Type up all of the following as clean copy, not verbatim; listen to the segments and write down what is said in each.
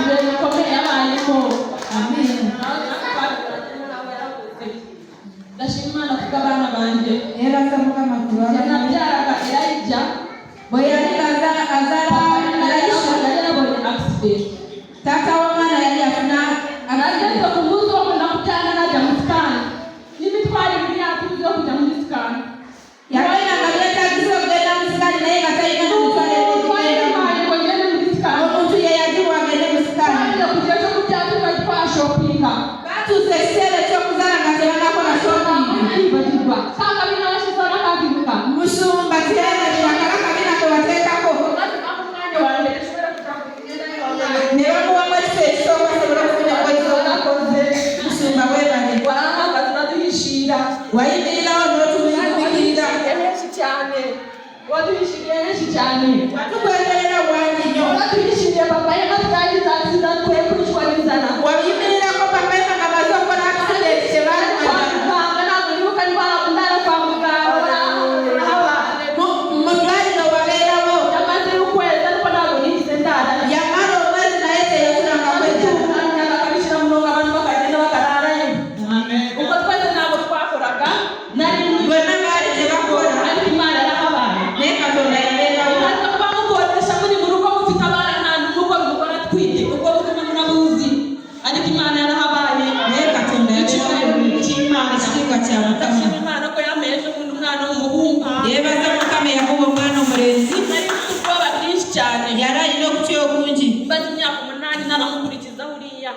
Ibihe bikomeye yabayemo. Amen. Ndashima Imana kuko abana banjye Yebaza Mukama ku lw'abaana be. Nabyaraga Elijah, Bwe yali azaala Elisha, yari yarabonye accident. Taata w'omwana yali afuna Nageze accident. ku munsi wo kwenda kubyara, najya muri scan n'imitwaro 2 yatubuze yo kujya muri scan. Yagenda nga byetagisa okugenda mu scan, naye nga talina na mitwalo ebiri Wayimpaye gigendamu. Ngo ngende muri scan. Omuntu ye yagiwa agende mu scan. Twageze ku gihe cyo kubyara, twari twashopinga. Batuusa ekiseera eky'okuzaala nga tebannakola shopping. Aribagirwa ka kabina bashizeho n'akakibuka. Musumba teyalabira kala kabina ke bateekako. Maze bampa umwanya wa mbere nshobora kujya kugenda. Ne bamuwamu ekifo ekisooka asobole okufuna engoye. Warakoze. Musumba, weebale. Warahagaze uraduhishira. Wayimirirawo n'otumuyigumikirira. Henshi cyane, waduhishiriye henshi cyane. Watukweterera wangi nnyo. Waduhishiriye papa Yema twagize accident twe kwicwa n'inzara. Wayimirirako papa Emma nga maze okukola accident, Kwa tebalumanya. muganga, ntabwo nibuka niba ndara kwa muganga haba. Mu ddwaliro wabeerawo. Yamaze ukwezi, ariko ntabwo nigeze ndara. Yamala omwezi naye teyafunangako ejjala. Akabishyira mu murongo, abantu bakagenda bakararayo. Ubwo twese ntabwo twakoraga, nari Bonna baali tebakola. Ariko Imana yarahabaye. Naye Katonda yabeerawo. Imaze kuba mukodesha, muri mu rugo mufite abana, nta n'umugore, umugore atwite, ubwo buzima murabuzi, ariko Imana yarahabaye. Naye Katonda Icyubahiro yabeerawo. cy'Imana. Ekitiibwa kya Mukama. Ndashima Imana ko yampaye ejo bundi umwana w'umuhungu. Yeebaza Mukama yamuwa omwana omulenzi. Nari mfite ubwoba bwinshi cyane. Yali alina okutya okungi. Maze imyaka 8 naramukurikiza buriya.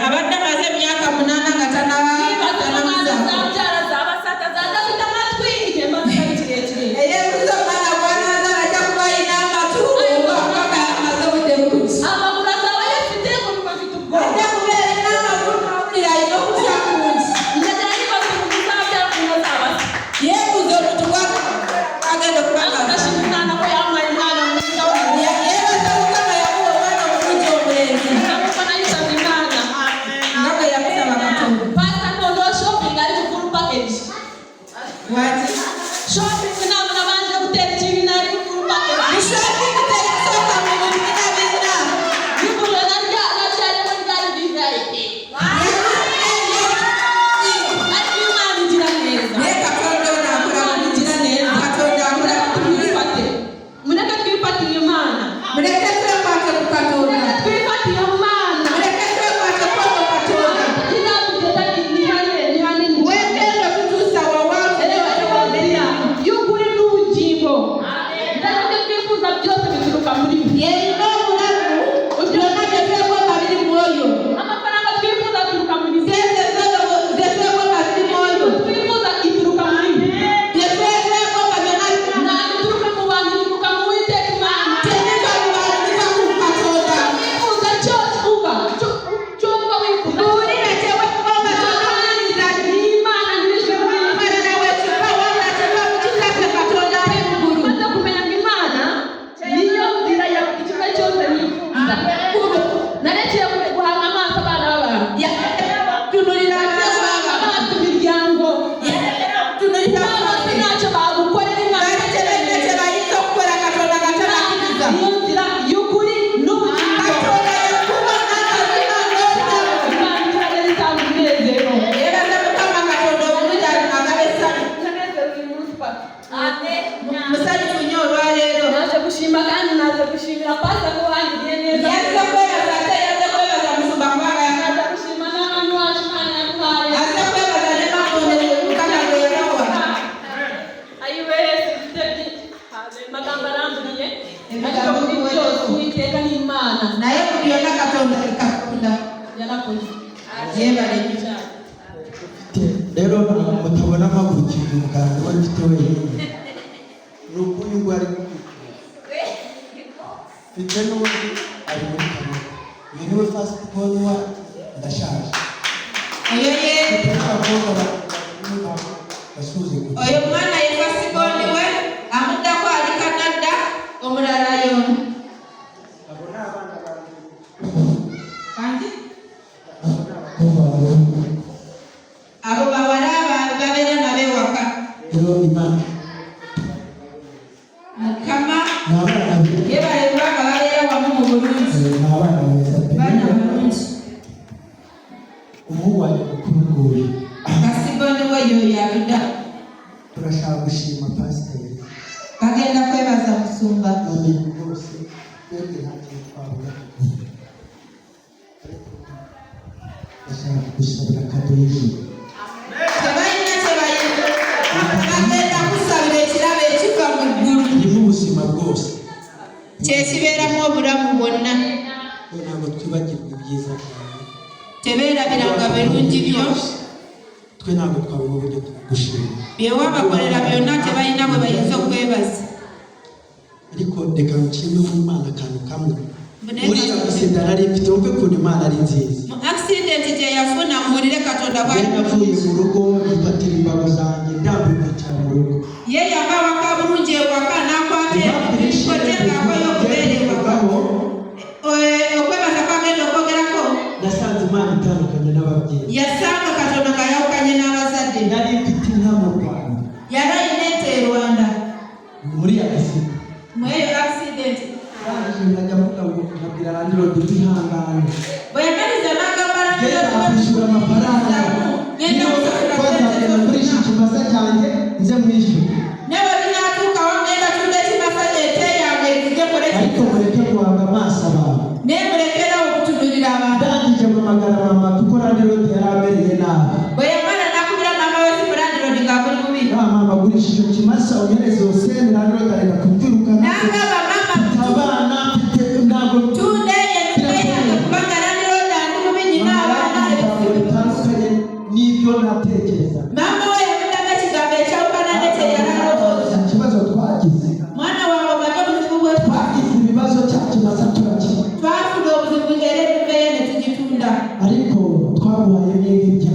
Abadde amaze emyaka 8 nga Nibaza umwana tanamuzaako. Azabyara azaba asata, azaza afite amatwi igihe maze ari kirekire. Eyeebuuza omwana bw'anaazaala ajja kuba alina amatu oba paka amaze obudde bungi. Amaguru azaba ayafite, ngo numva mfite ubwoba. Ajja kubeera n'amagulu, awulira alina okutya kungi. Njya nibaza umuntu uzabyara ukuntu azaba asa. Yeebuuza omuntu agenda okuba Ariko nga ndashima Imana ko yampaye umwana mwiza w'umuhungu. Yeebaza Mukama yamuwa omwana omulungi omulenzi. Nkuko nayisabye Imana. Nga bwe yamusaba Katonda. Pastor, noneho shopping ari full package. Wati Shopping ntabwo nabanje gutera ikibi, nari full package. Mu shopping teyasooka mu bintu bina bina. Bivugwa na rya nabyarimo ryari VIP. Ariko Imana igira neza. Naye Katonda ono akola. Imana igira neza. Katonda akola. Twifate, mureke twifatire Imana. Muleke twekwate ku Katonda. Mureke twifatire Imana. Muleke twekwate kwako Katonda. Izatugeza ni hanini, ni hanini. Wetendo tutuusa wawanvu. Reba inzira y'ukuri n'ubugingo, ndetse ibyo twifuza byose bituruka muri we. Yerina obulamu, byonna bye twegomba biri mu oyo. Amafaranga twifuza aturuka muri we. Sente ze twegomba ziri mu oyo. Twifuza ituruka muri we. Bye twegomba byonna Ntabwo ituruka mu bantu, ituruka mu Witeka Imana. Tebiva mu bantu, biva ku Katonda. Wifuza cyose uba cyumva wifuza. Buulira kye weegomba kyonna, wuliriza. Ni Imana nyir'ijuru n'isi. Malala wekiva, wabula kiva mu Kitaffe Katonda ali mu ggulu. Maze kumenya ngo Imana niyo nzira ya buri kimwe cyose nifuza, narekeye kure guhanga amaso abana b'abantu. Tunulira abaana b'abantu. Amaso imiryango. Tunulira bose ntacyo bagukorera Imana. Bali tebalina kye bayinza okukola Katonda nga tabakkiriza. Niyo nzira y'ukuri n'ubugingo. Katonda yekkubo n'amazima n'obulamu. Imana igira itanga umunezero. Yeebaza Mukama Katonda obulungi agaba essanyu. Ndanezero uyu munsi, papa. Musanyufu nnyo olwaleero. Naje gushima kandi naje gushimira pastor ko wangiriye neza. Yazze kwebaza, ate yazze kwebaza musumba kubanga Naje gushima n'abana wacu Imana yaduhaye. Azze kwebaza ne mama Mukama gwe yabawa. Ayiwe, simfite byinshi, amagambo aramburiye, Ebigambo ariko muri biweddewo. byose Uwiteka ni Imana. Naye mu byonna Katonda Katonda. Yarakoze. Yeebale nnyo. Cyane. Rero mutabona mpagurukiye umuganga we mfite wenyine, ni uko uyu nguyu ari mfite, n'undi ari muri Canada. Uyu niwe first born wacu, ndashaje. Oyo ye Mfite n'abakobwa basuhuze kugira Oyo mwana ye firstborn we, amuddako ali Canada, omulala yono. Abo ni abana banjye. Kanti Abo ni abakobwa banjye. Abo bawala babeera nabo ewaka. Rero Imana Mukama ni abana beza. Yeebale kubanga babeera wamu mu bulungi. Ni abana beza pe. Baana. nguyu. Firstborn we yoyo atudda. Turashaka gushima pasiteri. Bagenda kwebaza musumba. Namenye rwose twebwe nta kintu twabura, ariko ndashaka gusabira kado y'ijuru. Tebalina kye bayinza, bagenda kusabira ekirabo ekiva mu ggulu. Irimo ubuzima bwose. Kyekibeeramu obulamu bwonna. We ntabwo twibagirwa ibyiza byawe. Tebeerabiranga birungi byo. Twe ntabwo twabona uburyo tugushima. Bye wabakolera byonna, tebalina bwe bayinza okwebaza. Ariko reka nshime mu Imana akantu kamwe. Mboneka. Uriya accident nari mfite, wumve ukuntu Imana ari nziza. Mu accident gye yafuna, muwulire Katonda Njye bw'ali. navuye mu rugo, nifatira imbago zanjye, ndambuka cyane mu rugo. Ye yava waka bulungi ewaka n'akwata emirigo gye ng'akoye okubeera ewaka. Okwebaza kwagenda okwogerako. Nasanze Imana itandukanye n'ababyeyi. Yasanga Katonda ng'ayawukanye n'abazadde. Nari mfite inka mu Rwanda. Yali ayina ente e Rwanda. Muri accident, Mu eyo accident, ndangije nkajya mvuga ngo, nkabwira landlord, ihangane, bwe yamaliza n'agamba ngenda kwishyura amafaranga. ngenda kusasula Twazagenda sente kurisha zonna. Ikimasa cyanjye nze mwishyure. Ne bwe binaatuukawo ngenda tunda ekimasa, ente yange nzije kole. Ariko mureke guhanga amaso abantu. Naye mulekerawo okutunulira abantu. Ndangije mpamagara mama kuko landlord yari amereye nabi. Bwe yamala n'akubira maama we simu, landlord ng'akuli bubi. Ah, mama, gurisha icyo kimasa unyereze usende, landlord areka kubyirukana. N'agamba maama, Mfite abana, mfite ntabwo tunda eyo ennume yange kubanga landlord andi bubi, nyina abaana. Ibigambo bitandukanye n'ibyo natekereza. Maama we yamuddamu ekigambo ekyawukana ne kye yali alowooza. Ikibazo twagize, Mwana wawe, omanyi obuzibu bwe twagize ibibazo, cya kimasa turakibona. Twafuna obuzibu era ennume ye ne tugitunda. Ariko twaguhaye n'ibyo.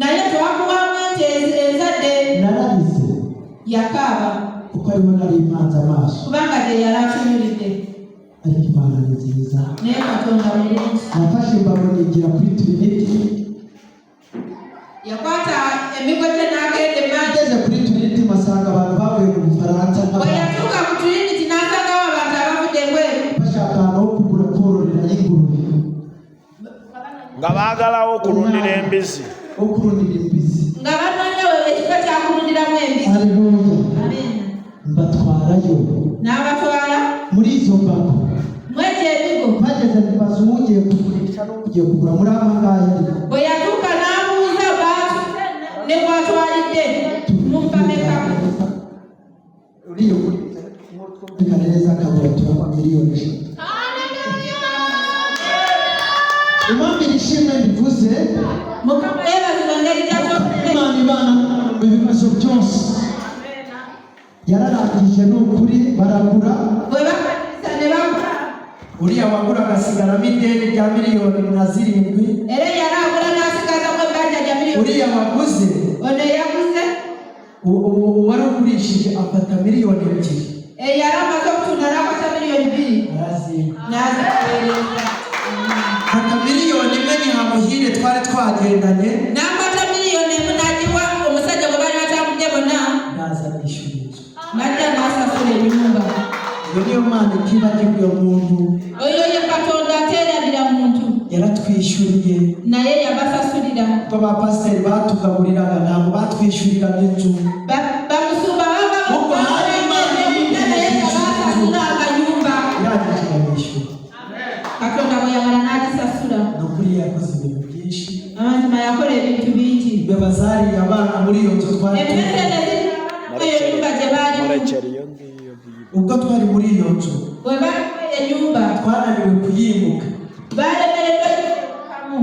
Naye twakuwamu ente enzadde. Nararize. Yakaaba. Kuko ariho nari mpanze amaso. Kubanga gye yali atunulidde. Ariko Imana ni nziza. Naye Katonda mulungi. Nafashe imbago nigira kuri Trinity. Yakwata emigo gye n'agenda emanju. Ngeze kuri Trinity mpasanga abantu bavuye mu Bufaransa Bwe nk'abantu yatuuka ku Trinity n'asangawo abantu abavudde ebweru. bashaka ahantu ho kugura kororera y'ingurube. Nga baagalawo okulundira embizzi. Ho kurundira imbizi. Nga banoonyewo ekifo kyakulundiramu embizi. Haleluya. Amen. Mbatwarayo. N'abatwala. Muri izo mbago. Mwegyo emigo. Bageze mbaza uwugiye kugurisha n'ugiye kugura muri aba ngaya ariko. Bwe yatuuka n'abuuza baatu ne bwatwalidde mumpameka. Uriya ugurisha twumvikane neza, akagura turaba miliyoni 3. Impamvu iri shimwe mbivuze, Mukama yeebazibwa ngeri gy'akyogedde. Imana ibana mu bibazo byose. Yararangije, ni ukuri, baragura. Bwe bakaliriza ne bagula. Uriya wagura agasigaramo ideni rya miliyoni nka 7. Era yali agula n'asigazamu ebbanja lya miliyoni. Uriya waguze, Ono eyaguze, uwari ugurishije afata miliyoni 2. Eyali amaze okutunda n'akwata miliyoni 2. Araziba. N'azikuweereza. Fata miliyoni 1 nyihamuhire twari twagendanye. N'akwata miliyoni 1 n'agiwa omusajja gwe baali batambudde bonna. Ndaza nishyura inzu. N'ajja n'asasula ennyumba. Iyo niyo Mana itibagirwa muntu. Oyo ye Katonda ateerabira muntu. Yaratwishyuriye. Naye yabasasulira. Kuko ba pasiteri batugaburiraga ntabwo batwishyuriraga inzu. Bamusumba baba Ubwo hari Imana naye nga basasula akayumba. Irangije irabishyura. Katonda bwe yamala n'agisasula. Ni ukuri yakoze ibintu byinshi. Amazima yakola ebintu bingi. Imbeba zariye abana muri iyo nzu twari Emmese turi. ne zirya abaana mu eyo nyumba gye baalimu. Murekere iyo ngiyo ngiyo. Ubwo twari muri iyo nzu, Bwe bali mu eyo nyumba, twananiwe kuyimuka. Balemereddwa okukamu.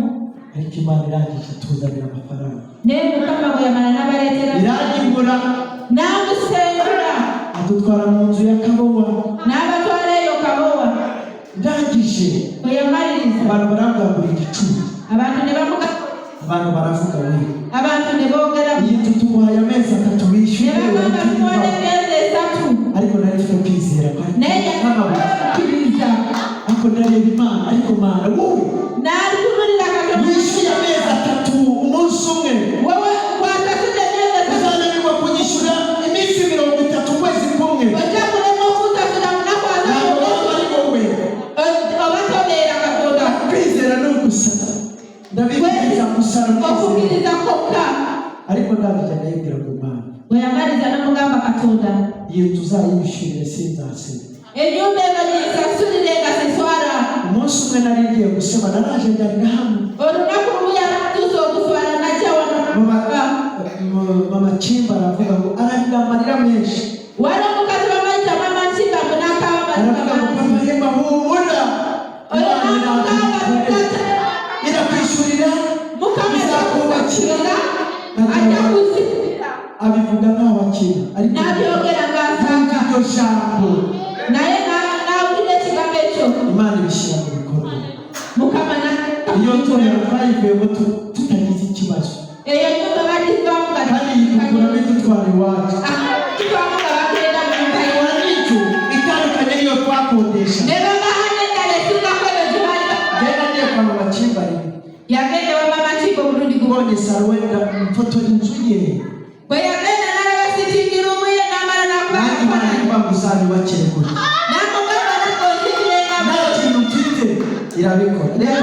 Ariko Imana irangije ituzanira amafaranga. Naye Mukama bwe yamala n'abaleetera. Iranyimura. N'amusengula. Adutwara mu nzu ya Kabowa. N'abatwala eyo Kabowa. Ndangije, Bwe yamaliriza, abantu barambwira ngo igicucu. Abantu ne bamuga Abantu baravuga we, abantu ne boogera, iyi nzu tumuhaye amezi 3 ne wishyure. bagamba tumuwadde emyezi 3. Ariko nari mfite kwizera kwari Naye nk'amabuye. yakkiriza. Ariko ndareba Imana, ariko Mana wowe N'atunulira Katonda. wishyuye amezi 3 umunsi umwe, Wowe wasasudde emyezi 3, uzananirwa kunyishyura iminsi 30, ukwezi kumwe? Ojja kulema okunsasula munaku 30? Ntabwo waba ari wowe. Oba tobeera Katonda. Kwizera ni ugusaba. Ndabikiriza gusa rwose. Okukkiriza kwokka. Ariko ndangije ndayibwira ngo Mana, Bwe yamaliza n'amugamba Katonda, iyo nzu uzayishyurire sinzaseba. Ennyumba eno gisasulire nga siswala. Umunsi umwe nari ngiye guseba, naraje ndarira hano. Olunaku lumu yalatuusa okuswala najja wano. Mama Kimba aravuga ngo ararira amarira menshi. Wali omukazi bamayita Mama Kimba munakaaba. Aravuga ngo mazima. Mama Hema, humura. Oyo Imana n'amugamba, irakwishyurira, Mukama izakubakira. azakusasula, ajja kuzimbira. Abivuga nkaho akina, ariko N'abyogera ng'asanga. iryo jambo, Naye n'awulira ekigambo ekyo. Imana ibishyira mu bikorwa. Mukama Iyo nzu twayivuyemo tutagize ikibazo. Eyo nyumba bagivaamu nga Kandi yidukuramo idutwara iwacu. Givaamu nga bagenda mu nka. Ikora n'icyo itandukanye n'iyo twakodesha. Ne babaha n'endala esingako eyo gye baali. Njye nagiye kwa Mama Kimba rimwe. Yagenda wa Mama Kimba omulundi gumu. Mbonye saro, wenda mfotora inzu ye. Bwe yagenda n'alaba sitting room ye n'amala n'akuba Nanjye Imana akafaananyi. niba muzabibakire gutya. N'amugamba nange onzimbirenga. Nta kintu mfite, irabikora. Rero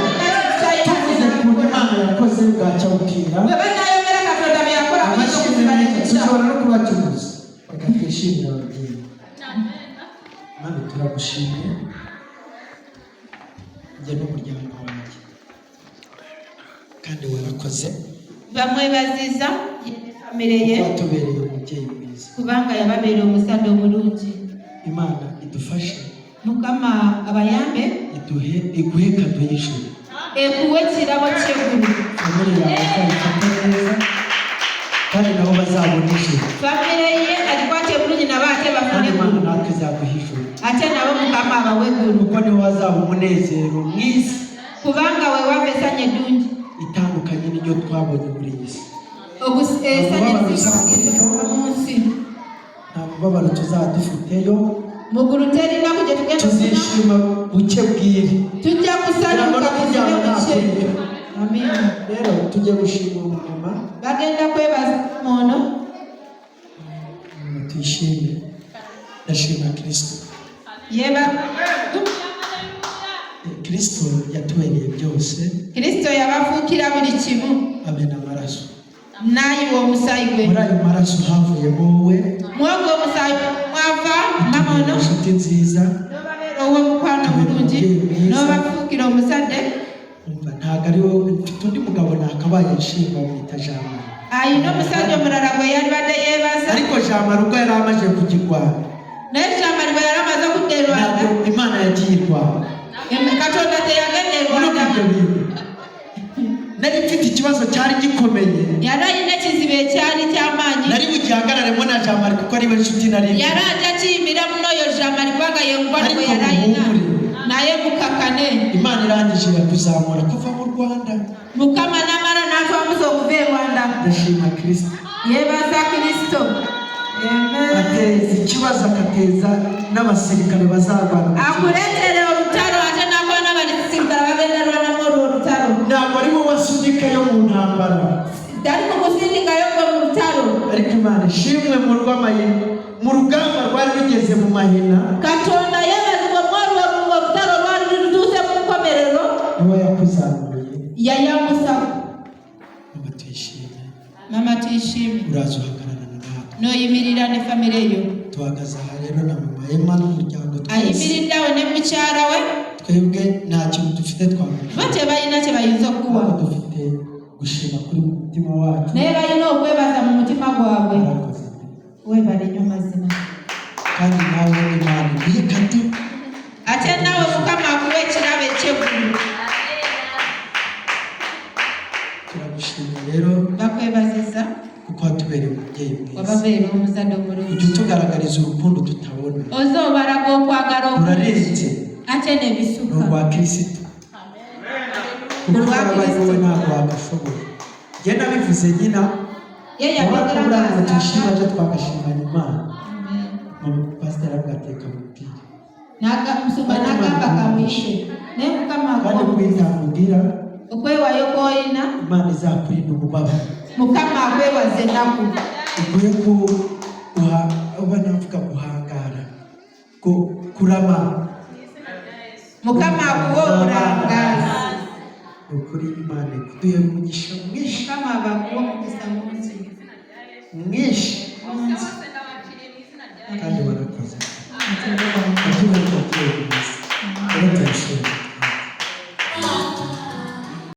tuvuze ukuntu Imana yakoze bwacya bukira. Bwe banayogera Katonda bye yakola biyinza Amashimwe okusiba menshi n'ekisa. dushobora no kubacuruza. Reka twishimire ababyeyi. Mana, turagushimiye njye n'umuryango wanjye, kandi warakoze. Bamwebaziza ye ne famire ye. Kuko watubereye umubyeyi mwiza. Kubanga yababeera omuzadde omulungi. Imana idufashe. Mukama abayambe. Iduhe, iguhe kado y'ijuru. Ekuwe ekirabo ky'eggulu. Famire yawe izayifate neza, kandi nabo bazabona ijuru. Famire ye agikwate bulungi nabo ate bafune Kandi Imana eggulu. natwe izaguha ijuru. Ate nabo Mukama abawe eggulu. Kuko niho hazaba umunezero mwiza. Kubanga weewava essanyu eddungi. Itandukanye n'iryo twabonye muri iyi si. Essanyu erisinga mu nsi. Nta mubabaro tuzaba dufiteyo. Mu ggulu terinaku gye tugenda okufuna. Tuzishima buke bwire. Tujja Kugira ngo kusanyuka no kuryama buzibe nta buke. kurya. Amiina. Rero tujye gushima umumama. Bagenda kwebaza ono. Mama, tuyishime. Ndashima Kirisito. Yeba Kirisito yatubereye byose. Kristo yabafuukira buli kimu. Amena amaraso. N'ayiwa omusaayi gwe. Muri ayo maraso havuyemo wowe. Mwogwo omusaayi mwava mama ono. Inshuti nziza. N'obabeera ow'omukwano omulungi n'obafuukira omuzadde. Umva, ntabwo ari wowe, mfite undi mugabo nakabaye nshima, bamwita Jean Marie. Ayina omusajja omulala gwe yalibadde yeebaza. Ariko Jean Marie ubwo yari amaze kujya i Rwanda, Naye Jean Marie bwe yali amaze okudda e Rwanda, ntabwo Imana yagiye i Rwanda. Katonda teyagenda e Muri Rwanda. ibyo bintu nari mfite ikibazo cyari gikomeye. Yali alina ekizibu ekyali ky'amaanyi. Nari bugihagararemo na Jean Marie kuko ari we nshuti nari mfite. Yali ajja kiyimira muno oyo Jean Marie kubanga ye mukwano gwe Ariko yali alina. muhumure. Naye mukakane. Imana irangije irakuzamura kuva mu Rwanda. Mukama n'amala n'atwamuza okuva e Rwanda. Ndashima Kirisito. Yeebaza Kristo. Amen. Ateza ikibazo, akateza n'abasirikare bazarwana mu kibuga. Akuleetera olutalo ate n'akuba n'abasirikale bagenda lwanamu olwo olutalo. Ntabwo ari wowe wasunikayo mu ntambara. Tali kukusindikayo gwe mu lutalo. Ariko Imana ishimwe, mu mu rugamba rwari rugeze mu mahina, Katonda yeebazibwa mwolwo olutalo lwali lutuuse mu nkomerero. Niwe yakuzamuye. Yayambusa. Mama, tuyishime. Mama, tuyishime. Uraza uhagararana natwe. N'oyimirira ne famire yo. Tuhagaze aha rero na mama Emma n'umuryango twese. Ayimiriddeawo ne mukyala we. Twebwe nta kintu dufite twamuha. Bo tebalina kye bayinza okuwa. Kuba dufite gushima kuri mu mutima wacu. Naye balina okwebaza mu mutima gwabwe. Warakoze. Weebale nnyo mazima. Kandi nawe Imana iguhe kado. Ate naawe Mukama akuwa ekirabo ekyeggulu. Turagushimye rero. Bakwebaziza. Kuko watubereye umubyeyi mwiza. Wababeera omuzadde omulungi. Ujya utugaragariza urukundo tutabona. Oze obalaga okwagala okungi. Rurarenze. Ate Ni n'ebisuka. urwa Kirisito, kuko Urwa yaba ari wowe Kristo. ntabwo wagashoboye. Njye nabivuze nyina Ye waba yabigera kubura ngo ng'asanga. tuyishime aje twagashimana Imana. Amen. Mama pasiteri aravuga ati reka mubwire. Musumba n'agamba kamuyite naye Mukama Kandi akuwa kwitanga okwewaayo kw'olina. Imana izakurinda umubabaro. Mukama akwewaza ennaku. Uguhe ku uba navuga guhangara, kurama. Mukama akuwa obulangazi. Ni ukuri Imana ikuduhera umugisha mwinshi. Mukama abakuwa omukisa mungi. Mwinshi.